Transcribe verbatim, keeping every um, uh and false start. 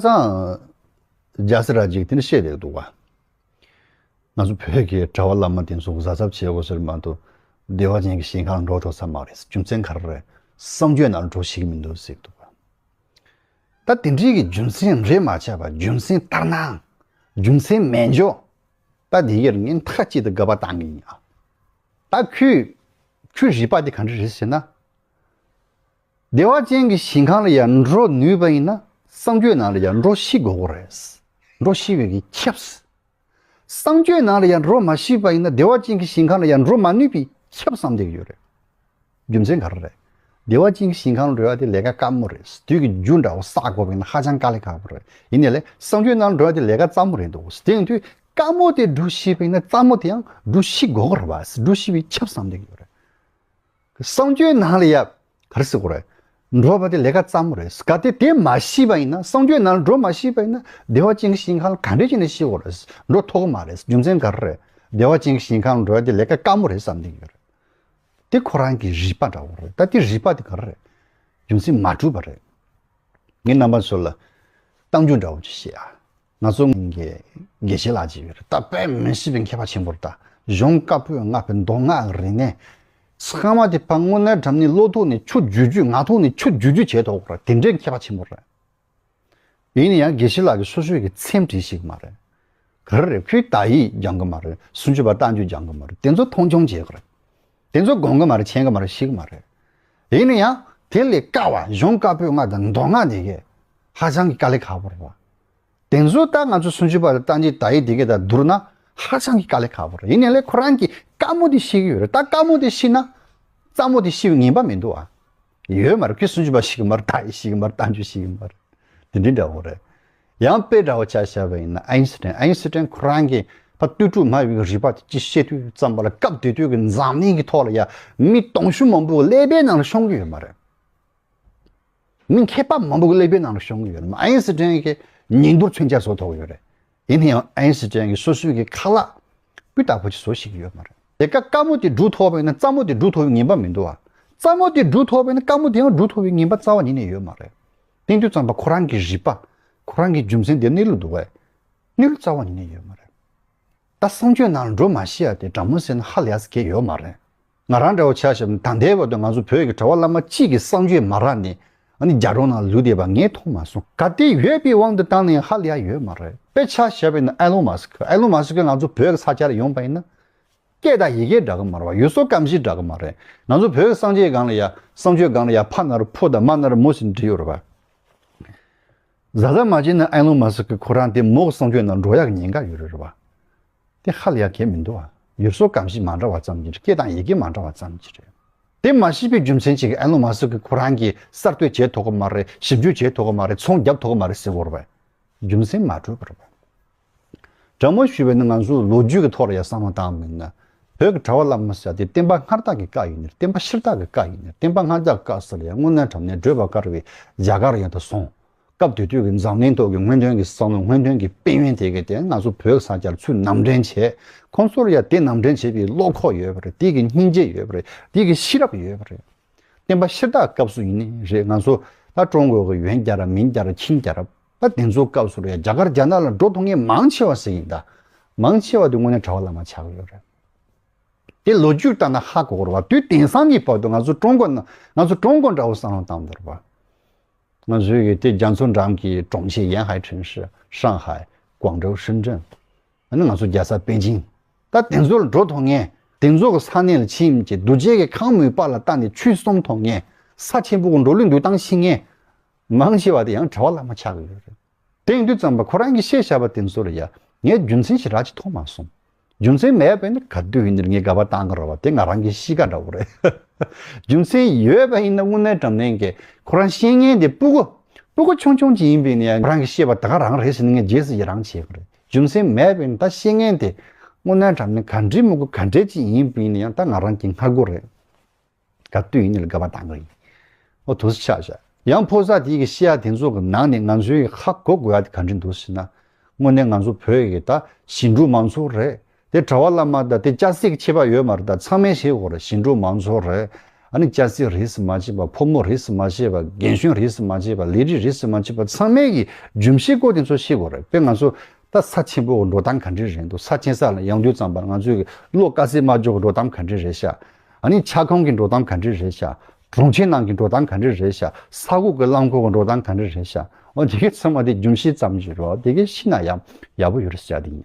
དང་། རྒྱལ་སྲས་ར་ཅིག་དེ་ནི་བཤད་བསྡད་འདུག་བ། ང་ཚོ་བོད་ཀྱི་གྲྭ་བ་བླ་མ་དེ་ཚོ་གཟབ་གཟབ་བྱེད་དགོས་ཟེར་མ་གཏོགས། བདེ་བ་ཅན་གྱི་ཞིང་ཁམས་ལ་འགྲོ་ཆོག་ས་མ་རེད། རྒྱུ་མཚན་ག་རེ་རེད། གསང་སྤྱོད་ནང་ལ་འགྲོ་ཤེས་ཀྱི་མི་འདུག་ཟེར་འདུག་བ། ད་དེ་འདྲའི་གི་རྒྱུ་མཚན་རེད་མ་ཆགས་པ། རྒྱུ་མཚན་ལྟར་སྣང་། རྒྱུ་མཚན་མེད་འཇོག་ད་དེ་གར་ངས་མཐའ་གཅིག་ཏུ་དགག་པ་བཏང་གི་ཡིན་ཨ། ད་ཁོས་ཁོའི་རིགས་པ་དེ་ག་འདྲ་རེད་ཟེར་ན། བདེ་བ་ཅན་གྱི་ཞིང་ཁམས་ལ་ཡང་འགྲོ་ནུས་པ་ཡིན་ན། གསང་སྤྱོད་ནང་ལ་ཡང་འགྲོ་ཤེས་དགོས་ཀྱི་རེད། འགྲོ་ཤེས་པའི་གི་ཁྱབ། གསང་སྤྱོད་ནང་ལ་ཡང་འགྲོ་མ་ཤེས་པ་ཡིན་ན། བདེ་བ་ཅན་གྱི་ཞིང་ཁམས་ལ་ཡང་འགྲོ་མ་ནུས་པའི་ཁྱབ་བསམ་བསྡད་ཀྱི་ཡོད་རེད། རྒྱུ་མཚན་ག་རེ་རེད། བདེ་བ་ཅན་གྱི་ཞིང་ཁམས་ལ་འགྲོ་ཡ་དེ་ལས་ཀ་དཀའ་མོ་རེད། དུས་ཀྱི་རྒྱུ་འདྲ་བོ་བསགས་དགོས་པ་ཡིན་ན་ཧ་ཅང་དཀའ་ལས་ཁག་པོ་རེད། ཡིན་ནའི་ལས་གསང་སྤྱོད་ནང་ལ་འགྲོ་ཡ་དེ་ལས་ཀ་སླ་མོ་རེད་འདུག་དེ་ཡིན་དུས་དཀའ་མོ་དེ་སྒྲུབ་ཤེས་པ་ཡིན་ན་སླ་མོ་དེ་ཡང་སྒྲུབ་ཤེས་དགོས་ཀྱི་རེད་བ། སྒྲུབ་ཤེས་པའི་ཁྱབ་བསམ་བསྡད་ཀྱི་ཡོད་རེད། གསང་སྤྱོད་ནང་ལ་ཡ། ག་རེ་ཟེར་དགོས་རེད། འགྲོ་བ་དེ་ལས་ཀ་སླ་མོ་རེད། གལ་ཏེ་དེ་མ་ཤེས་པ་ཡིན་ན། གསང་སྤྱོད་ནང་ལ་འགྲོ་མ་ཤེས་པ་ཡིན་ན། བདེ་བ་ཅན་གྱི་ཞིང་ཁམས་ལ་ག་འདྲས་བྱས་ནས་ཤེས་དགོས་རེད། འགྲོ་ཐུབ་ཀྱི་མ་རེད། རྒྱུ་མཚན་ག་རེ་རེད། བདེ་བ་ཅན་གྱི་ཞིང་ཁམས་ལ་འགྲོ་ཡ་དེ་ལས་ཀ་དཀའ་མོ་རེད་བསམ་བསྡད་ཀྱི་ཡོད་རེད། དེ་ཁོ་རང་གི་རིགས་པ་འདྲ་བོ་རེད། ད་དེ་རིགས་པ་དེ་ག་རེ་རེད། རྒྱུ་མཚན་མ་གྲུབ་པ་རེད། ངས་རྣམ་པ་ཚོ་ལ་རྟགས་འཇུག་འདྲ་བོ་ཅིག་བཤད་ཨ། ང་ཚོ་གི་དགེ་བཤེས་ལགས་ཅིག་ཡོད་རེད། ད་དཔེ་མི་སྲིད་པའི་མཁས་པ་ཆེན་པོ་རེད། ད་གཞུང་བཀའ་པོད་ལྔ་པའི་མདོ་སྔགས་རིག་གནས་ཚང་མ་དེ་ཕར་དངོས་གནས་དྲང་གནས་བློ་ཐོག་ནས་ཆུ་རྒྱུག་རྒྱུག་ངག་ཐོག་ནས་ཆུ་རྒྱུག་རྒྱུག་བྱས་ཐོག་རེད། དེ་འདྲའི་མཁས་པ་ཆེན་པོ་རེད། ཡིན་ན་ཡང་དགེ་བཤེས་ལགས་ཀྱིས་སོ་སོའི་གི་སེམས་ཁྲལ་ཞིག་མ་རེད། ག་རེ་རེད། ཁོས་དག་ཡིག་སྦྱང་གི་མ་རེད། སུམ་ཅུ་པ་རྟགས་འཇུག་སྦྱང་གི་མ་རེད། དེ་ཚོ་མཐོང་ཆུང་བྱེད་གི་རེད། དེ་ཚོ་དགོངས་གི་མ་རེད། མཁྱེན་གི་མ་རེད། ཤེས་གི་མ་རེད། ཡིན་ན་ཡང་དེ་ལས་དཀའ་བ་གཞུང་བཀའ་པོད་ལྔ་དང་མདོ་སྔགས་དེ་གས་ཧ་ཅང་གི་དཀའ་ལས་ཁག་པོ་རེད་བ། དེ་ཚོ་ད་ང་ཚོ་སུམ་ཅུ་པ་དང་རྟགས་འཇུག་དག་ཡིག་དེ་གས་དང་བསྡུར་ན་ཧ་ཅང་གི་དཀའ་ལས་ཁག་པོ་རེད། ཡིན་ནའི་ལས་ཁོ་རང་གིས་དཀའ་མོ་དེ་ཤེས་ཀྱི་ཡོད་རེད། ད་དཀའ་མོ་དེ་ཤེས་ན་སླ་མོ་དེ་ཤེས་པའི་ངེས་པ་མི་འདུག་ཨ། ཡོད་མ་རེད། ཁོས་སུམ་ཅུ་པ་ཤེས་ཀྱི་མ་རེད། དག་ཡིག་ཤེས་ཀྱི་མ་རེད། རྟགས་འཇུག་ཤེས་ཀྱི་མ་རེད། དེ་འདྲའི་འདྲ་བོ་རེད། ཡང་དཔེ་འདྲ་བོ་ཆ་བཞག་པ་ཡིན་ན་ཨའིན་སི་ཊན། ཨའིན་སི་ཊན་ཁོ་རང་གིས་ཕར་ལྟོས་གྲུབ་སྨྲ་བའི་རིགས་པ་དེ་ཅིག་བཤད་དུས་ཙམ་པ་ལ་སྐབས་དེ་དུས་ཀྱི་འཛམ་གླིང་གི་ཐོག་ལ་ཡ་མི་སྟོང་ཤུ་མང་པོ་ཀླད་པའི་ནང་ལ་ཤོང་གི་ཡོད་མ་རེད། མི་མཁས་པ་མང་པོ་གི་ཀླད་པའི་ནང་ལ་ཤོང་གི་ཡོད་རེད། ཨའིན་སི་ཊན་གྱི་ཉིན་ཐོར་མཚོན་ཆ་བཟོ་ཐུབ་ཡོད་རེད། ཡིན་ན་ཡང་ཨའིན་སི་ཊན་གྱི་སོ་སོའི་གི་ཁ་ལག་སྤུས་དག་པོ་ཅིག་བཟོ་ཤེས་ཀྱི་ཡོད་མ་རེད། དེ་ག་དཀའ་མོ་དེ་སྒྲུབ་ཐུབ་པ་ཡིན་ན་སླ་མོ་དེ་སྒྲུབ་ཐུབ་པའི་ངེས་པ་མི་འདུག་ཨ། སླ་མོ་དེ་སྒྲུབ་ཐུབ་པ་ཡིན་ན་དཀའ་མོ་དེ་ཡང་སྒྲུབ་ཐུབ་པའི་ངེས་པ་རྩ་བ་ཉིད་ནས་ཡོད་མ་རེད། དེ་དུས་ཙམ་པ་ཁོ་རང་གི་རིགས་པ། ཁོ་རང་གི་རྒྱུ་མཚན་དེ་གནས་ལུགས་འདུག་བས། གནས་ལུགས་རྩ་བ་ཉིད་ནས་ཡོད་མ་རེད། ད་གསང་སྤྱོད་ནང་ལ་འགྲོ་མ་ཤེས་ཡ་དེ་དྲང་མོ་ཟེར་ན་ཧ་ལས་ཡ་ཟེར་མཁན་ཡོད་མ་རེད། ང་རང་འདྲ་བོ་ཆ་བཞག་ན་ད་ལྟའི་བར་དུ་ང་ཚོ་བོད་ཀྱི་གྲྭ་བ་བླ་མ་གཅིག་གིས་གསང་སྤྱོད་མ་རག་ནས་ཨ་ནི་རྒྱ་གར་ནང་ལུས་བསྡད་པ་ངས་མཐོང་མ་སོང་། གལ་ཏེ་ཡོད་པའི་དབང་དུ་བཏང་ནས་ཧ་ལས་ཡ་ཡོད་མ་རེད། དཔེ་ཆ་བཞག་པ་ཡིན་ན་ཨེ་ལོན་མཱ་སི་ཀི། ཨེ་ལོན་མཱ་སི་ཀི་ང་ཚོ་བོད་ཀྱི་ས་ཆ་ལ་ཡོང་པ་ཡིན་ན། སྐད་དང་ཡི་གེ་འདྲ་གི་མ་རེད་བ། ཡུལ་སྲོལ་གོམས་གཤིས་འདྲ་གི་མ་རེད། ང་ཚོ་བོད་ཀྱི་གསང་སྤྱོད་སྒང་ལ་ཡ། གསང་སྤྱོད་སྒང་ལ་ཡ་ཕ་ན་རོ་ཕུ་དང་མ་ན་རོ་མོ་ཟེར་བྲིས་ཡོད་རེད་བ། གཟབ་གཟབ་མ་བྱས་ན་ཨེ་ལོན་མཱ་སི་ཀི་ཁོ་རང་དེ་མོ་གི་གསང་སྤྱོད་ནང་འགྲོ་ཡག་གི་ཉེན་ཁ་ཡོད་རེད་བ། དེ་ཧ་ལས་ཡག་གལ་མི་འདུག་བ། ཡུལ་སྲོལ་གོམས་གཤིས་མ་འདྲ་བ་ཙམ་གྱིས་རེད། སྐད་དང་ཡི་གེ་མ་འདྲ་བ་ཙམ་གྱིས་རེད། དེ་མ་ཤེས་པའི་རྒྱུ་མཚན་ཅིག་གིས་ཨེ་ལོན་མཱ་སི་ཀི་ཁོ་རང་གིས་གསར་གཏོད་བྱེད་ཐུབ་ཀྱི་མ་རེད། ཞིབ་འཇུག་བྱེད་ཐུབ་ཀྱི་མ་རེད། ཚོང་རྒྱབ་ཐུབ་ཀྱི་མ་རེད་ཟེར་དགོས་རེད་བ། རྒྱུ་མཚན་མ་གྲུབ་པ་རེད་བ། དྲང་མོ་ཞུས་པ་ཡིན་ན་ང་ཚོ་ལོ་རྒྱུས་ཀྱི་ཐོག་ལ་ཡ་བསམ་བློ་བཏང་བ་ཡིན་ན། བོད་ཀྱི་གྲྭ་བ་བླ་མ་ཟེར་དེ་བསྟན་པ་སྔར་དག་གི་བཀའ་ཡིན་ནི་རེད། བསྟན་པ་ཕྱིར་དག་གི་བཀའ་ཡིན་ནི་རེད། བསྟན་པ་སྔར་དག་གི་བཀའ་ཟེར་ཡ་དངོས་གནས་དྲང་གནས་བགྲོས་པ་དཀར་བའི་རྒྱ་གར་ཡང་དུ་སོང་། སྐབས་དེ་དུས་ཀྱི་འཛམ་གླིང་ཐོག་གི་སྔོན་ཐོན་གྱི་བསམ་བློ། སྔོན་ཐོན་གྱི་དཔལ་ཡོན་དེ་གའི་དེ་ང་ཚོ་བོད་ས་ཆར་ཚུར་ནང་འདྲེན་བྱས། ཁོང་ཚོར་ཡ་དེ་ནང་འདྲེན་བྱེད་པའི་བློ་ཁོག་ཡོད་པ་རེད། དེ་གི་སྙིང་རྗེ་ཡོད་པ་རེད། དེ་གི་ཤེས་རབ་ཡོད་པ་རེད། བསྟན་པ་ཕྱིར་དག་སྐབས་སུ་ཡིན་ནི་རེད། ང་ཚོ་ད་ཀྲུང་གོ་གི་ཡོན་རྒྱལ་རབས་མིང་རྒྱལ་རབས་ཆིང་རྒྱལ་རབས་ད་དེ་ཚོ་སྐབས་སུ་རེད། རྒྱ་གར་རྒྱ་ནག་ལ་འགྲོ་ཐུབ་མཁན་མང་ཆེ་བ་ཟེར་ཡིན་ད། མང་ཆེ་བ་དེ་དངོས་གནས་གྲྭ་བ་བླ་མ་ཆགས་ཀྱི་ཡོད་རེད། དེ་ལོ་རྒྱུས་ལྟར་ན་ཧ་གོ་གི་རེད་བ། དུས་དེང་སང་གི་བར་དུ་ང་ཚོ་ཀྲུང་གོ་ན་ང་ཚོ་ཀྲུང་གོ་འདྲ་བོ་བསམ་བློ་བཏང་འདུག་རེད་བ། ང་ཚོའི་གི་དེ་རྒྱ་མཚོ་འགྲམ་གྱི་གྲོང་ཁྱེར་ཡན་ཧའེ་ཁྲེང་ཧྲི། ཧྲང་ཧའེ། ཀོང་ཀྲོའུ། ཧྲིན་ཀྲིན། ཨ་ནི་ང་ཚོ་རྒྱལ་ས་པེ་ཅིང་། ད་དེ་ཚོ་ལ་འགྲོ་ཐུབ་མཁན། དེ་ཚོ་གི་ས་གནས་ལ་ཕྱིན་ཅིག་རྡོ་རྗེ་གི་ཁང་མུན་པ་ལ་བལྟས་ནས་ཆོས་གསུང་ཐུབ་མཁན། ས་ཆེན་པོ་གི་འགྲོ་ལུགས་འདུག་སྟངས་ཤེས་མཁན། མང་ཆེ་བ་དེ་ཡང་གྲྭ་བ་བླ་མ་ཆགས་ཀྱི་ཡོད་རེད། དེ་ཡིན་དུས་ཙམ་པ་ཁོ་རང་གིས་བཤད་བཞག་པ་དེ་ཚོ་ལ་ཡ་ངས་རྒྱུ་མཚན་ཞེ་དྲག་ཅིག་མཐོང་མ་སོང་། རྒྱུ་མཚན་མེད་པ་ཡིན་ན་ག་དུས་ཡིན་ནའི་ངས་དགག་པ་བཏང་གི་རེད་བ། དེ་ང་རང་གི་གཤིས་ཀ་འདྲ་བོ་རེད། རྒྱུ་མཚན་ཡོད་པ་ཡིན་ན་དངོས་གནས་དྲང་གནས་ཀྱི་ཁོ་རང་བཤད་མཁན་དེ་སྤུ་གུ་སྤུ་གུ་ཆུང་ཆུང་ཅིག་ཡིན་པ་ཡིན་ན་ཡང་ཁོ་རང་གི་བཤད་པ་ད་ག་རང་རེད་ཟེར་ནས་ངས་རྗེས་སུ་ཡི་རང་བྱེད་ཀྱི་རེད། རྒྱུ་མཚན་མེད་པ་ཡིན་ན་ད་བཤད་མཁན་དེ་དངོས་གནས་དྲང་གནས་ག་འདྲའི་མི་དགོས་ག་འདྲའི་ཅིག་ཡིན་པ་ཡིན་ན་ཡང་ད་ང་རང་གི་སྔ་རྒོལ་རེད། ག་དུས་ཡིན་ནའི་ལ་དགག་པ་བཏང་གི་ཡིན། ཨོ་དུ་སུ་ཆགས་བཞག་ཡང་ཕོ་གསར་དེའི་གི་བཤད་ཡ་དེ་ཚོ་གི་ནང་ནས་ང་ཚོའི་ཧ་གོ་དགོས་ཡ་དེ་ག་འདྲ་འདུག་ཟེར་ན། དངོས་གནས་ང་ཚོ་བོད་ཀྱི་ད་ཞིང་འབྲོག་མང་ཚོགས་རེད། དེ་གྲྭ་བ་བླ་མ་དང་དེ་སྐྱ་སེར་གྱི་ཁྱད་པར་ཡོད་མ་རེད། ད་ཚང་མས་ཤེས་དགོས་རེད། ཞིང་འབྲོག་མང་ཚོགས་རེད། ཨ་ནི་སྐྱ་སེར་རིས་སུ་མ་ཆད་པ། ཕོ་མོ་རིས་སུ་མ་ཆད་པ། རྒན་གཞོན་རིས་སུ་མ་ཆད་པ། ལས་རིགས་རིས་སུ་མ་ཆད་པ། ཚང་མའི་གི་རྒྱུ་མཚན་སྐོར་དེ་ཚོ་ཤེས་དགོས་རེད། དཔེར་ང་ཚོ་ད་ས་ཆེན་པོ་འགྲོ་སྟངས་ག་འདྲ་རེད་འདུག་ས་ཆེན་ས་ལ་ཡོང་དུས་ཙམ་པར་ང་ཚོའི་གི་གློ་དཀར་སེར་དམར་འབྱོར་གི་འགྲོ་སྟངས་ག་འདྲ་རེད་ཤག་ཨ་ནི་ཆ་ཁང་གི་འགྲོ་སྟངས་ག་འདྲ་རེད་ཤག་གྲོང་ཁྱེར་ནང་གི་འགྲོ་སྟངས་ག་འདྲ་རེད་ཤག་ས་འོག་གི་རླངས་འཁོར་གི་འགྲོ་སྟངས་ག་འདྲ་རེད་ཤག་འོ་དེ་གའི་ཚང་མ་དེ་རྒྱུ་མཚན་ཙམ་ཞིག་རོ། དེ་གའི་ཤེས་ན་ཡང་ཡག་པོ་ཡོད་རེད་ཟེར་ཡ་དེ་ཡིན།